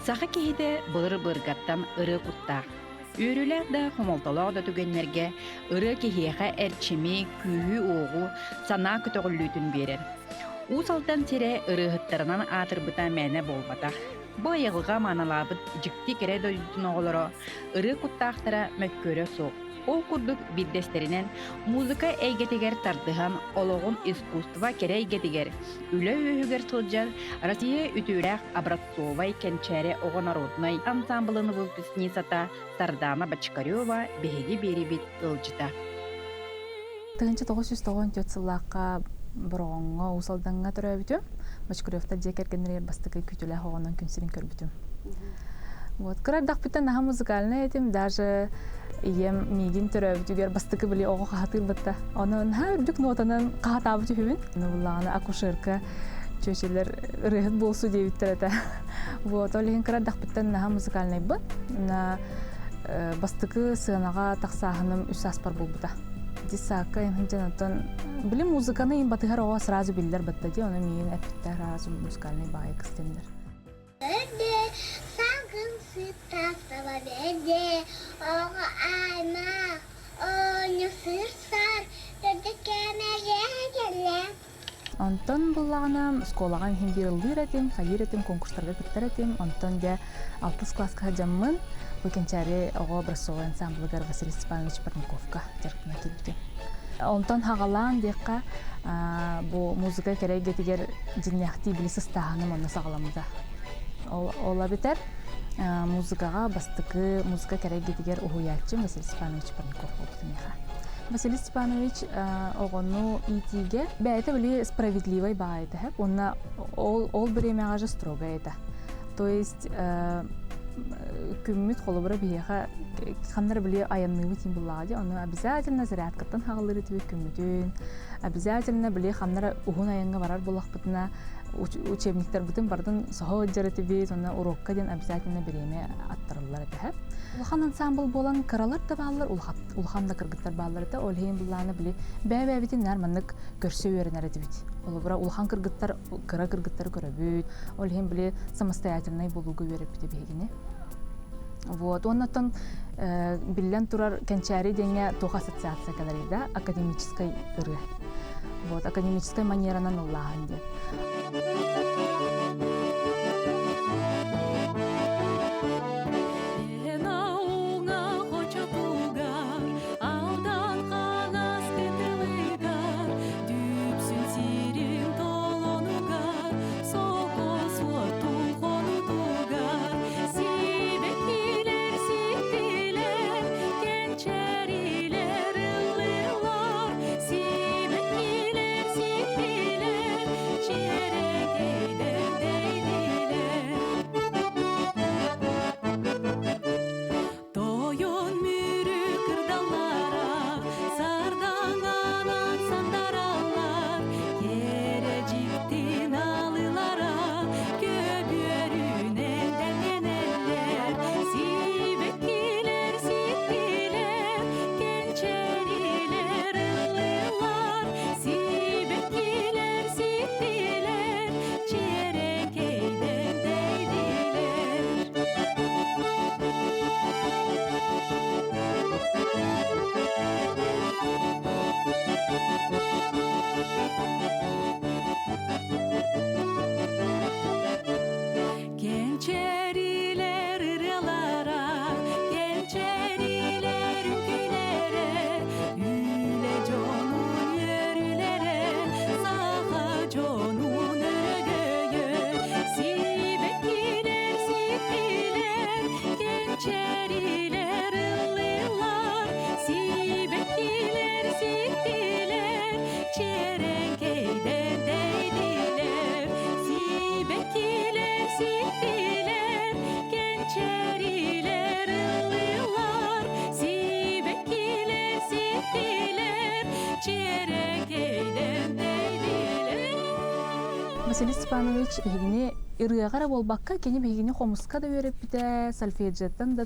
Саха киһитэ былыр-былыргаттан ырыа куттаах. Үөрүүлээх да, хомолтолоох да түгэннэргэ ырыа киһиэхэ эрчими, күүһү-уоҕу, санаа көтөҕүллүүтүн биэрэр. Уус Алдан сирэ ырыаһыттарынан аатырбыта мээнэ буолбатах. Бу айылҕа маанылаабыт дьикти кэрэ дойдутун оҕолоро ырыа куттаахтара мөккүөрэ суох. Ол курдук биирдэстэринэн музыка эйгэтигэр тардыһан олоҕун искусство кэрэ эйгэтигэр, үлэ үөһүгэр сылдьар Россия үтүөлээх образцовай кэнчээри оҕо народнай ансамблын выпускницата Сардаана Бочкарева биһиги биэрибит ыалдьыта. 1994 сыллаахха Бороҕоҥҥо, Уус Алдаҥҥа төрөөбүтүм. Бочкаревтар дьиэ кэргэннэригэр бастакы күүтүүлээх оҕонон күн сирин көрбүтүм. Вот, кыра эрдэхпиттэн наһаа музыкальнай этим, даже ийэм миигин төрөөбүтүгэр бастакы били оҕо хаһатыыр батта. Ону наһаа үрдүк нотанан хаһатаабыт үһүбүн. Буллаҕына акушерка чүөчэлэр ырыаһыт буолсу диэбиттэр этэ. Вот, ол иһин кыра эрдэхпиттэн наһаа музыкальнайбын. На бастакы сыанаҕа тахсааһыным үс сааспар буолбута. Десакка инхинчэн оттон били музыканы им батыһар оҕо сразу биллэр батта ди, ону миигин эппиттэр сразу музыкальный баайы кыстеннер. Салгын сыттастала бэдэ, оҕо аймах, оонньуу сырсар, төрдө кэмэгэ кэллэ. Онтон буллаҕына оскуолаҕа иһин биир ыллыыр этим, хайыыр этим, конкурстарга кыттар этим. Онтон дьэ алтыс кылааска сылдьаммын бу Кэнчээри оҕо образцовай ансамблыгар Василий Степанович Парниковка дьарыктана киирбитим. Онтон хаҕалаан диэххэ бу музыка кэрэ эйгэтигэр дьиҥнээхтии били сыстааһыным онно саҕаламмыта. Ол эбэтэр музыкаҕа бастакы музыка кэрэ эйгэтигэр уһуйааччым Василий Степанович Парников буолбута миэхэ. Василий Степанович оҕону иитиигэ бэйэтэ били справедливай баҕайыта уонна ол ол бириэмэҕэ же строгай этэ. То есть күммүт холобура биһиэхэ ханна эрэ били айанныыбыт иин буллаҕа дии ону обязательно зарядкаттан хаҕыллыр этибит күммүтүн обязательно били ханна эрэ уһун айаҥҥа барар буоллахпытына учебниктарбытын барытын соһо сылдьар этибит уонна урокка диэн обязательно бириэмэ аттарыллар этэ улахан ансамбл буолан кыралар да бааллар улахан да кыргыттар бааллар этэ ол иһин буллааны били бэйэ-бэйэбитин наар маннык көрсө үөрэнэр этибит холобура улахан кыргыттар кыра кыргыттары көрөбүт ол иһин били самостоятельнай буолууга үөрэппитэ биһигини вот уоннаттан биллэн турар кэнчээри диэҥҥэ туох ассоциация кэлэрий да академическай ырыа вот академическай манеранан ыллааһын диэн Тойон мүрү кырдаллара, сардаҥанан сандараллар, кэрэ дьиктин алыылара, көбүөрүнэн дэлгэнэллэр, сибэккилэр ситтилэр, кэнчэрилэр ыллыыллар, сибэккилэр ситтилэр, чиэрэкэйдэр дэйдилэр. Кэнчэрилэр ырыалара, кэнчэрилэр үҥкүүлэрэ, үлэ дьонун үөрүүлэрэ, саха дьонун өрөгөйө, сибэккилэр ситтилэр, кэнчэрилэр ыллыыллар, сибэккилэр ситтилэр, чиэрэҥкэйдэр дэйдилэр, сибэккилэр ситтилэр, кэнчэрилэр ыллыыллар, сибэккилэр ситтилэр, чиэрэҥкэйдэр дэйдилэр. Василий Степанович биһигини ырыаҕа эрэ буолбакка, кини биһигини хомуска да үөрэппитэ, сольфеджиоттан да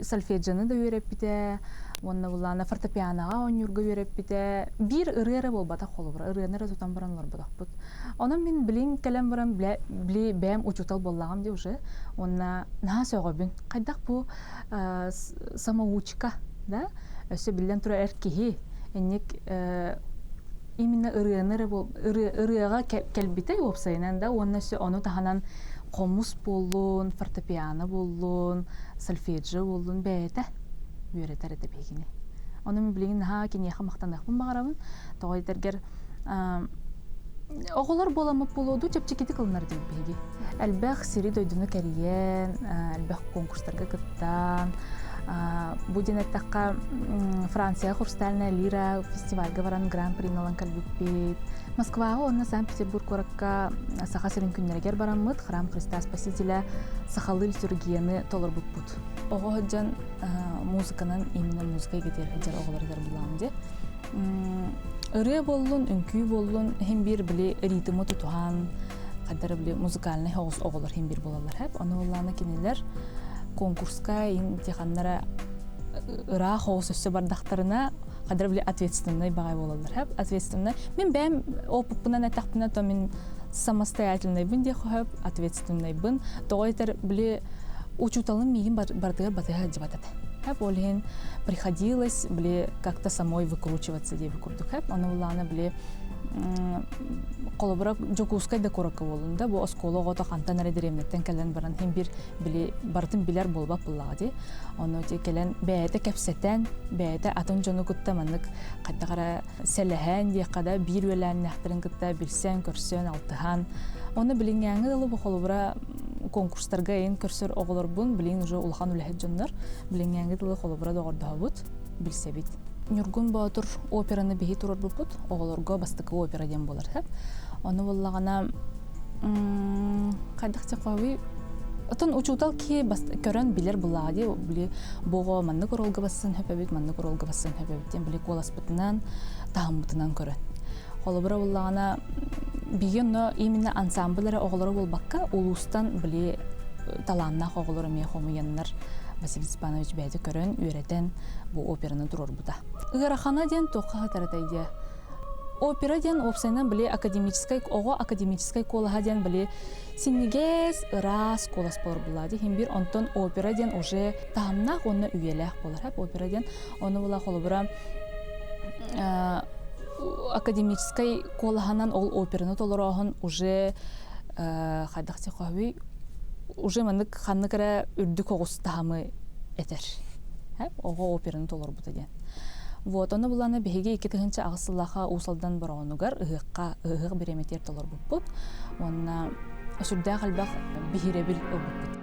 сольфеджионы да үөрэппитэ. Уонна буллаана фортепианоҕа оонньуурга үөрэппитэ. Биир ырыа эрэ буолбатах холобура, ырыаны эрэ тутан баран олорботохпут. Онон мин билин кэлэн баран били бэйэм учуутал буоллаҕым дии уже. Уонна наһаа сөҕөбүн. Хайдах бу самоучка, да? Өссө биллэн турар эр киһи инник именно ырыаны эрэ ырыаҕа кэлбитэ уопсайынан да уонна өссө ону таһынан хомус буоллун, фортепиано буоллун, сольфеджио буоллун бэйэтэ үөрэтэр этэ биһигини. Ону мин билигин наһаа киниэхэ махтаныахпын баҕарабын. Тоҕо этэргэр оҕолор буоламмыт буолуо чэпчэкитик ылынар диир биһиги. Элбэх сири-дойдуну кэрийэн, элбэх конкурстарга кыттан, бу диэн эттэххэ, Франция Хрустальная лира фестивальга баран гран-при ылан кэлбиппит. Москваҕа уонна Санкт-Петербург куоракка Саха сирин күннэригэр бараммыт Храм Христа Спасителя сахалыы литургияны толорбуппут. Оҕо сылдьан музыканан именно музыка эйгэтигэр сылдьар оҕолоругар булаам дии. Ырыа буоллун, үҥкүү буоллун, иһин биир били ритмы тутуһан, хайдары били музыкальный оҕус оҕолор иһин биир буолаллар хэп. Ону буоллаана кинилэр конкурска имтиханнара ыраах оҕус өссө бардахтарына хайдары били ответственный баҕай буолаллар хэп. Ответственный. Мин бэйэм опыппынан эттэхпинэ, то мин самостоятельныйбын диэх хөп, ответственныйбын. Тоҕо этэр били учууталым миигин барытыгар батыһа сылдьыбат этэ. Хэп ол иһин приходилось били как-то самой выкручиваться диэби курдук хэп. Ону буллаҕына били холобура Дьокуускай да куоракка буоллун да бу оскуола оҕото хантан эрэ дэриэбинэттэн кэлэн баран иһин бир били барытын билэр буолбат буоллаҕа дии. Ону ти кэлэн бэйэтэ кэпсэтэн, бэйэтэ атын дьону кытта маннык хайдах эрэ сэлэһэн диэххэ да биир үөлээннээхтэрин кытта билсэн, көрсөн, алтыһан. Ону билиҥҥээҥҥи дылы бу холобура конкурстарга эйин көрсөр оҕолорбун билигин уже улахан үлэһит дьоннор билиҥҥээҥҥи дылы холобура доҕордоһобут, билсэбит. Ньургун Боотур операны биһи туруорбуппут, оҕолорго бастакы опера диэн буолар. Ону буллаҕына хайдах хоһуй Отон учуутал киһи көрөн билэр буллаҕа дии, били бу оҕо маннык оруолга бассын хөпөбүт, маннык оруолга бассын хөпөбүт диэн били куоласпытынан, таһыммытынан көрөн. Холобура буллаҕына биһиги онно именно ансамбль эрэ оҕолоро буолбакка, улуустан били талааннаах оҕолор эмиэ хомуйаннар Василий Степанович бэйэтэ көрөн, үөрэтэн бу операны туруорбута. Ыарахана диэн туохха сытарытай диэ? Опера диэн уопсайынан били академическай оҕо академическай куолаһа диэн били синньигэс, ыраас куолас буолар буолла дии. Иһин биир онтон опера диэн уже таһымнаах уонна үйэлээх буолар. Опера диэн ону була холобура академическай куолаһынан ол операны толорооһун уже хайдах хоһуй уже маннык ханнык эрэ үрдүк оҕус таһымы этэр. Оҕо операны толорбута диэн. Вот, ону буланы биһиги 2008 сыллаха Уус Алдан Бороҕонугар ыһыахха ыһыах бириэмэтигэр толорбуппут. Уонна сүрдээх элбэх биһирэбил ылбыппыт.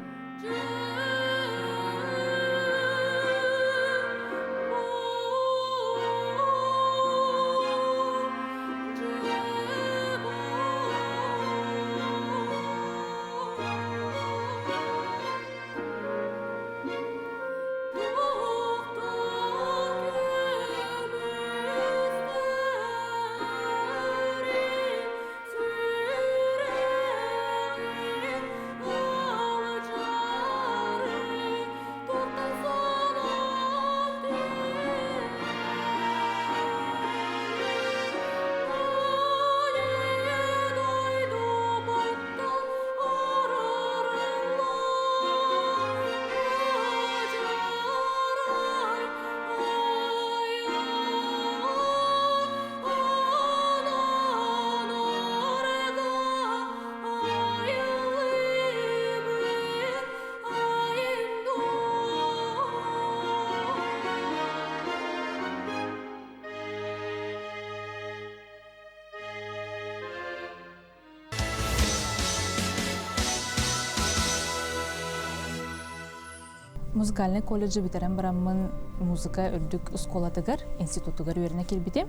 Музыкальнай колледжы бүтэрэн бараммын музыка үрдүк оскуолатыгар, институтугар үөрэнэ киирбитим.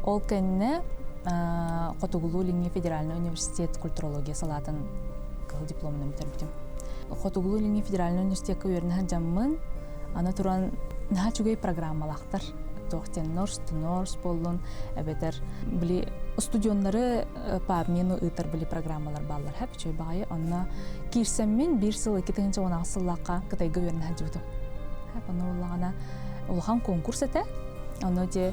Ол кэннэ Хотугулуу-Илиҥҥи федеральнай университет культурология салаатын кыһыл дипломунан бүтэрбитим. Хотугулуу-Илиҥҥи федеральнай университекка үөрэнэ сылдьаммын, аны туран наһаа үчүгэй программалаахтар. Туох диэн Норс to Норс буоллун, эбэтэр били студеннары по обмену ыытар били программалар бааллар хэп үчүгэй баҕайы онно киирсэммин биир сыл 2016 сыллаахха Кытайга үөрэнэ сылдьыбытым. Хэп онно буоллаҕына Улахан конкурс этэ. Ону те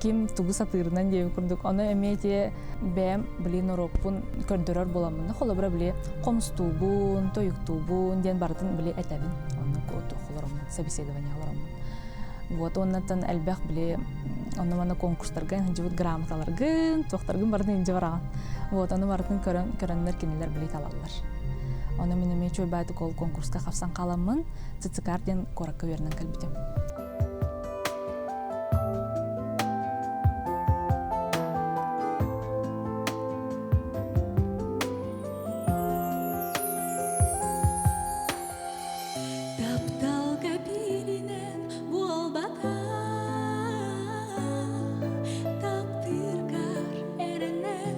ким тугу сатыырынан диэбит курдук. Ону эмиэ те бэйэм били норуоппун көрдөрөр буоламмын холобура били хомустуубун, тойуктуубун диэн барытын били этэбин. Онно холороммун, собеседование холороммун. Вот оннаттан элбэх били онно манна конкурстарга сылдьыбыт грамоталаргын, туохтаргын барытын илдьэ бараҕын. Вот ону барытын көрөн көрөннөр кинилэр били талаллар. Ону мин эмиэ чуйбаатык ол конкурска хапсан халаммын Цицикар диэн куоракка үөрэнэн кэлбитим. Тапталга бииринэн буолбатах, таптыыргар эрэнэн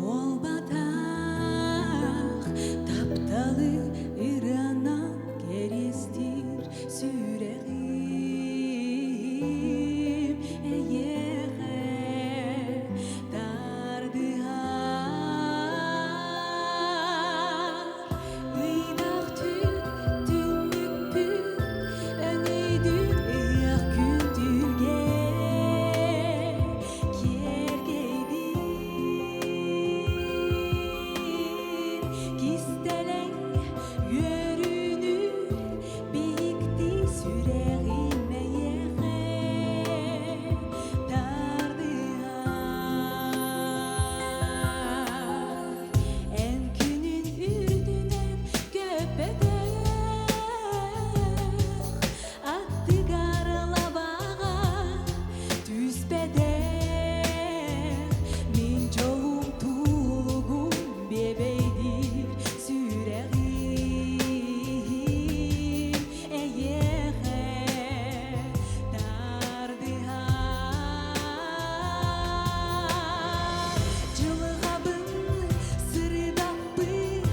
буолбатах, тапталы ырыанан кэриэстиир сүрэҕим эйиэхэ тардыһар. Ыйдах түн түннүкпүт өҥөйдүн ыйах күндүлгэ киэргэйдин кистэлэҥ үөрүүнү биһикти сүрэҕим эйиэхэ тардыһар. Эн күнүн үрдүнэн көппөтөх, аттыгар лабаҕа түспэтэх. Мин дьолум тулугум биэбэйдиир сүрэҕим эйиэхэ тардыһар. Дьылҕабын сырдаппыт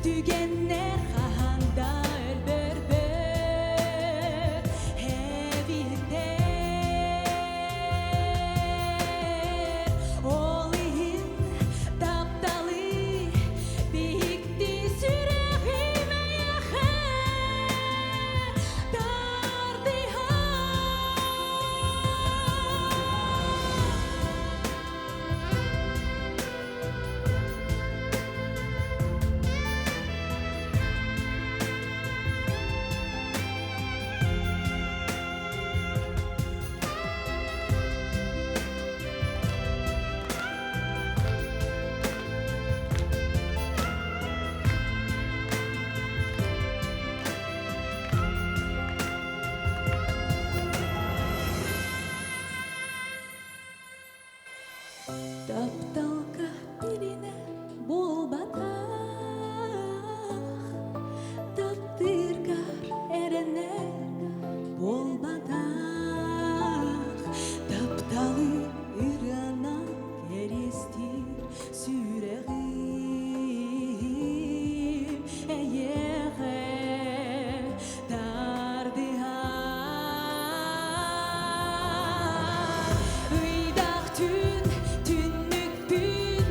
түгэннэр хаһан да өлбөрбөт эбиттэр. Ол иһин тапталы биһикти сүрэҕим эйиэхэ тардыһар. Тапталга билинэ буолбатах, таптыыргар эрэнэр буолбатах, тапталы ырыанан кэриэстиир сүрэҕим эйиэхэ тардыһар. Ыйдах түн, түннүкпүн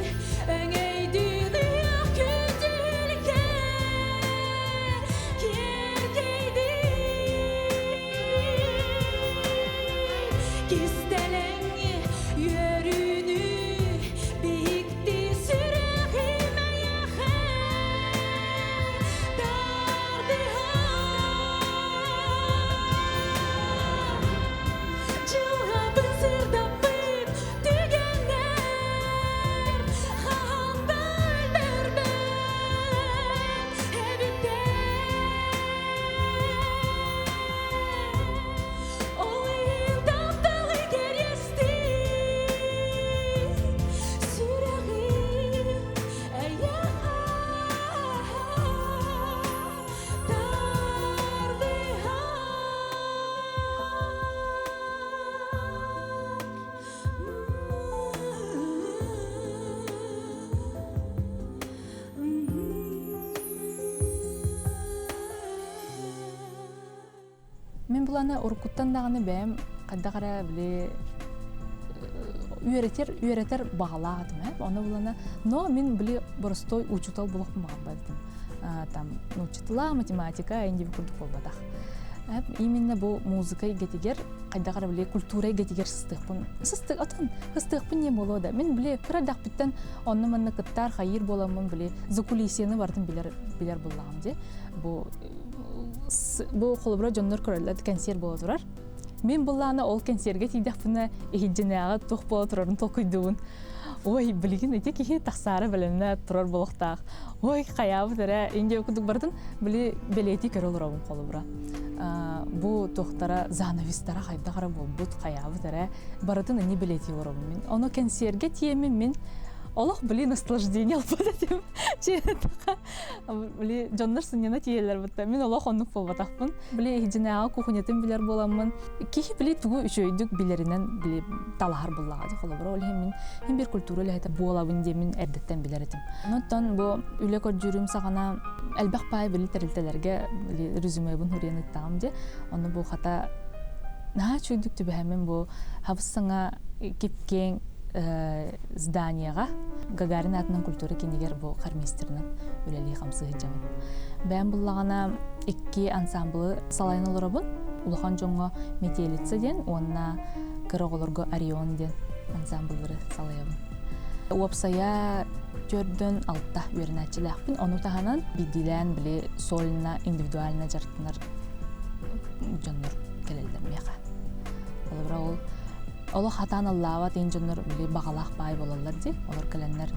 өҥөйдүн ыйах күндүлгэ киэргэйдин. Кистэлэҥ үөрүүнү биһикти сүрэҕим эйиэхэ тардыһар. Дьылҕабын сырдаппыт түгэннэр хаһан да өлбөрбөт эбиттэр. Ол иһин тапталы кэриэстиир сүрэҕим эйиэхэ тардыһар. Мин буланы уруккуттан даҕаны бэйэм хайдах эрэ били үөрэтэр үөрэтэр баҕалаах этим ээ. Ону булана но мин били боростой учуутал буолуохпун баҕарбат этим. Там учителя математика инди курдук буолбатах. Именно бу музыка эйгэтигэр хайдах эрэ били культура эйгэтигэр сыстыахпын сыстык атын сыстыахпын не буолуо да мин били кыра эрдэхпиттэн онно манна кыттаар хайыыр буоламмын били закулисьены барытын билэр билэр буллаҕым дии бу бу холобура дьоннор көрөллөр кэнсиэр буола турар мин буллаана ол кэнсиэргэ тиийдэхпинэ иһирдьинээҕи туох буола турарын толкуйдуубун ой билигин ити киһи тахсаары бэлэмнэ турар буолуохтаах ой хайаабыт эрэ индия курдук барытын били бэлиэтии көрө олоробун холобура бу туохтара занавестара хайдах эрэ буолбут хайаабыт эрэ барытын ини бэлиэтии олоробун мин ону кэнсиэргэ тиэмин мин олох били наслаждение ылбат этим били дьоннор сынньана тиийэллэр бутта мин олох оннук буолбатахпын били иһдьинээҕи кухнятын билэр буоламмын киһи били тугу үчүгэйдик билэринэн били талаһар буллаҕа дии холобура ол иһин мин мин бир культура үлэһитэ буолабын диэмин эрдэттэн билэр этим онтон бу үлэ көрдүүрүм саҕана элбэх паай били тэрилтэлэргэ били резюмебын суруйан ыттаҕым дии ону бу хата наһаа үчүгэйдик түбэһэммин бу хабыс саҥа кип-киэҥ зданияҕа Гагарин аатынан культура киинигэр бу хормейстерынан үлэлии хамсыы сылдьабын. Бэйэм буллаҕына икки ансамблы салайан олоробун. Улахан дьоҥҥо Метелица диэн уонна кыра оҕолорго Орион диэн ансамбллары салайабын. Уопсайа төрдөн алта үөрэнээччилээхпин. Ону таһынан биирдиилээн били сольно, индивидуально дьарыктанар дьоннор кэлэллэр миэхэ. Холобура ол олох хатаан аллаабат иин дьоннор били баҕалаах баай буолаллар дии. Олор кэлэннэр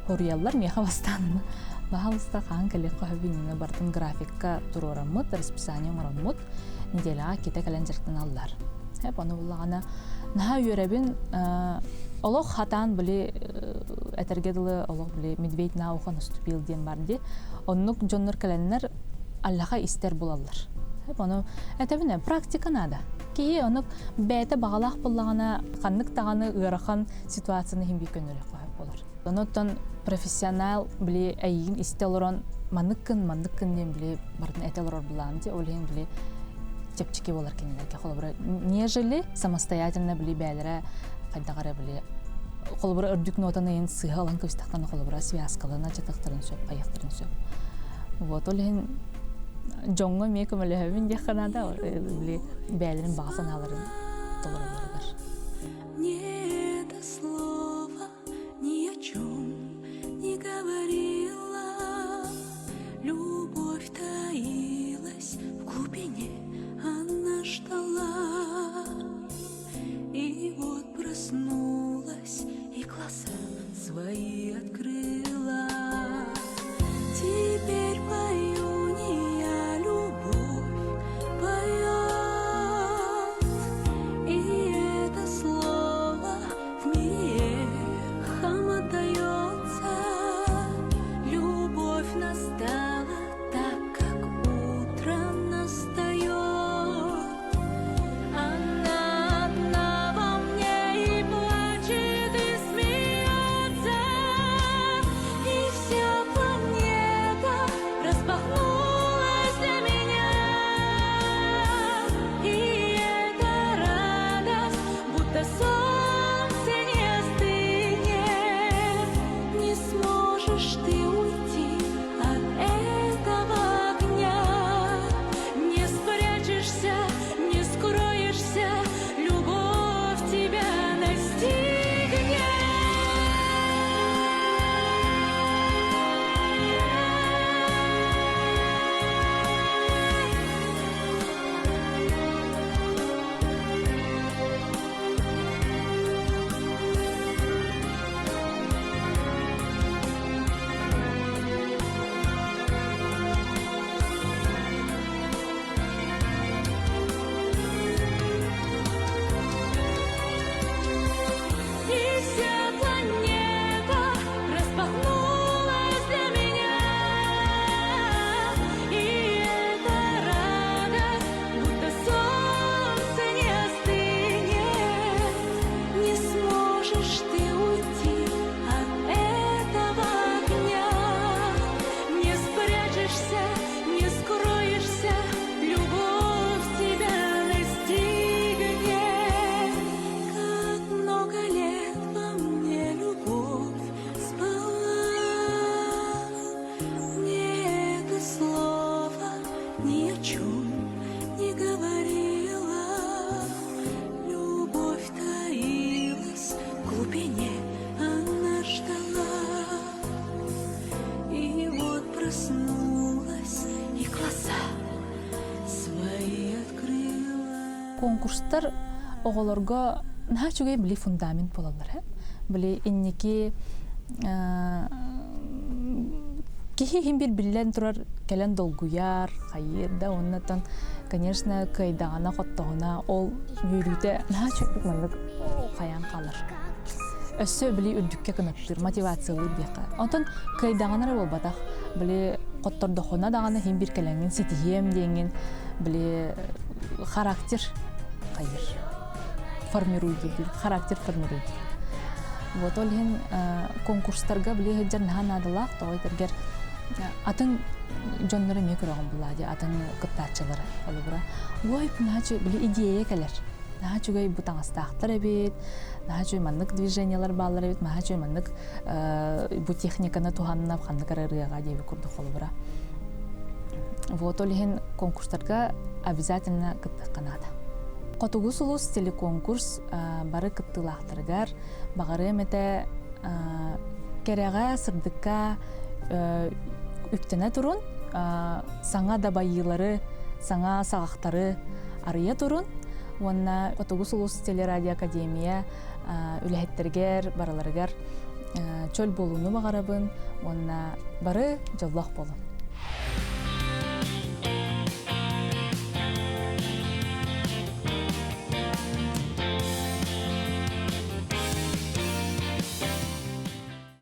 хоруйаллар миэхэ бастаан баһаалыста хаан кэлиэххэ сөбүн барытын графикка туруораммыт, расписание оҥороммут, неделяҕа китэ кэлэн дьарыктаналлар. Эп ону буллаҕына наһаа үөрэбин олох хатаан били этэргэ дылы олох били медведь на ухо наступил диэн бар дии. Оннук дьоннор кэлэннэр аллаха истэр булаллар. Эп ону этэбин практика надо. Киһи онук бэйэтэ баҕалаах буоллаҕына ханнык даҕаны ыарахан ситуацияны иһин биир көннөрүөххэ сөп буолар. Онон профессионал били эйигин истэ олорон маннык гын, маннык гын диэн били барытын этэ олорор булаам дии. Ол иһин били чэпчэки буолар кинилэргэ. Холобура, нежели самостоятельно били бэйэлэрэ хайдах эрэ били холобура үрдүк нотаны ыйын сыыһа ылан кэбистэхтэринэ холобура связкалана дьатахтарын сөп, хайыахтарын сөп. Вот ол иһин дьоҥҥо эмиэ көмөлөһөбүн диэххэ наада били бэйэлэрин баҕа санааларын толороллоругар. Не до слова ни о чем не говорила. Любовь таилась в глубине, она ждала. И вот проснулась и глаза свои открыла. Теперь пою не я, любовь поет. И это проснулась и глаза свои открыла. Конкурстар оҕолорго наһаа үчүгэй били фундамент буолаллар э били инники киһи иһин бир биллэн турар кэлэн долгуйар хайыыр да оннотон конечно кыайдаҕына хоттоҕуна ол үөрүүтэ наһаа үчүгэй маннык хайаан хаалар өссө били үрдүккэ кынаттыыр мотивациялыыр диэххэ онтон кыайдаҕына эрэ буолбатах били хоттордоххуна даҕаны иһин бир кэлэҥҥин ситиһиэм диэҥҥин били характер хайыр формируйдуур характер формируйдуур вот ол иһин конкурстарга били сылдьар наһаа наадалаах тоҕо этэргэр атын дьоннору эмиэ көрөҕүн булаа дии атын кыттааччылары холобура ой наһаа били идея кэлэр наһаа үчүгэй бу таҥастаахтар эбит наһаа үчүгэй маннык движениялар бааллар эбит наһаа үчүгэй маннык бу техниканы туһанна ханнык эрэ ырыаҕа диэбит курдук холобура вот ол иһин конкурстарга обязательно кыттыахха наада Хотугу сулус телеконкурс бары кыттыылаахтарыгар баҕарыам этэ кэрэҕэ, сырдыкка үктэнэ турун, саҥа дабайыылары, саҥа саҕахтары арыйа турун уонна Хотугу сулус телерадиоакадемия үлэһиттэригэр барыларыгар чөл буолууну баҕарабын уонна бары дьоллоох буолун.